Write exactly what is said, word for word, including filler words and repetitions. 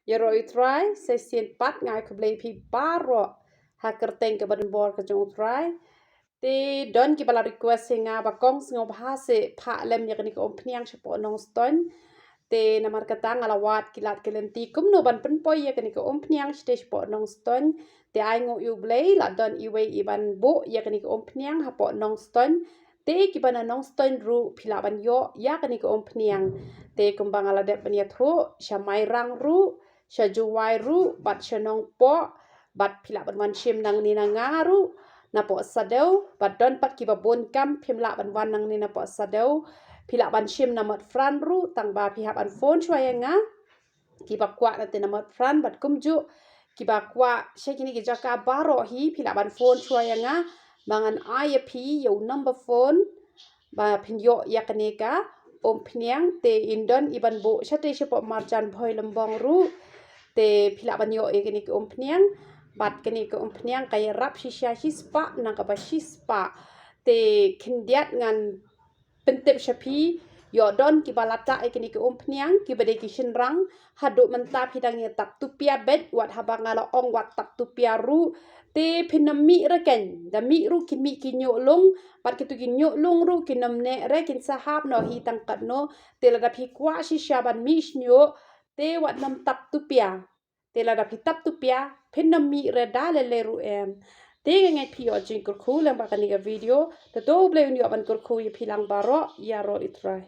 Ïaroh ïa u Trai, sa shisien pat nga ai khublei ïa phi baroh ha ka kyrteng kaba donbor ka jong u Trai. Te don kiba la request ïa nga ba kong sngewbha seh phah lem ïa kane ka umphniang shapoh Nongstoiñ. Te namar kata nga la wad ki lad ki lynti kumno ban pynpoi ïa kane ka umphniang shatei shapoh Nongstoiñ. Te ai nguh ïa u Blei la don iwei i ban buh ïa kane ka umphniang hapoh Nongstoiñ. Te kiba na Nongstoiñ ruh phi lah ban ïoh ïa kane ka umphniang. Te kumba nga la dep ban ïathuh, sha Mairang ruh, sha Jowai ruh, bad sha Nongpoh, bad phi lah ban wan shim nangne na nga ruh, napoh Sadew, bad don pat kiba bun kam phim lah ban wan nangne napoh Sadew, phi lah ban shim na Motphran ruh, tang ba phi hap ban phone shuwa ïa nga. Kiba kwah na te na Motphran bad kumjuh kiba kwah sha kine ki jaka baroh hi phi lah ban phone shuwa ïa nga. Ba ngan ai ïa phi ïa u number phone ba phin ïoh ïa kane ka umphniang. Te in don i ban buh shatei shapoh marjan Bhoilymbong ruh. Te phi lah ban ïoh ïa kane ka umphniang. Bad kane ka umphniang ka ïarap shisha shispah na kaba shispah. Te khyndiat ngan pyntip sha phi, ïoh don kiba la tah ïa kine ki umphniang, kiba dei ki shynrang, haduh mynta phi dang ïa tap tupia beit, wat haba nga la ong wat tap tupia ruh, te phin ym mih re kein, da mih ruh kin mih ki ñiuh lung, bad kito ki ñiuh lung ruh kin ym neh re kin sa hap noh hi tang katno, te lada phi kwah shisha ban mih shñiuh, te wat nym tap tupia. Te lada phi tap tupia, phin nym mih re da lei lei ruh em. Te nga ngeit phi ïoh jingkyrkhu lyngba kane ka video, te to U Blei un ïoh ban kyrkhu ïa phi lang baroh, ïaroh ïa u Trai.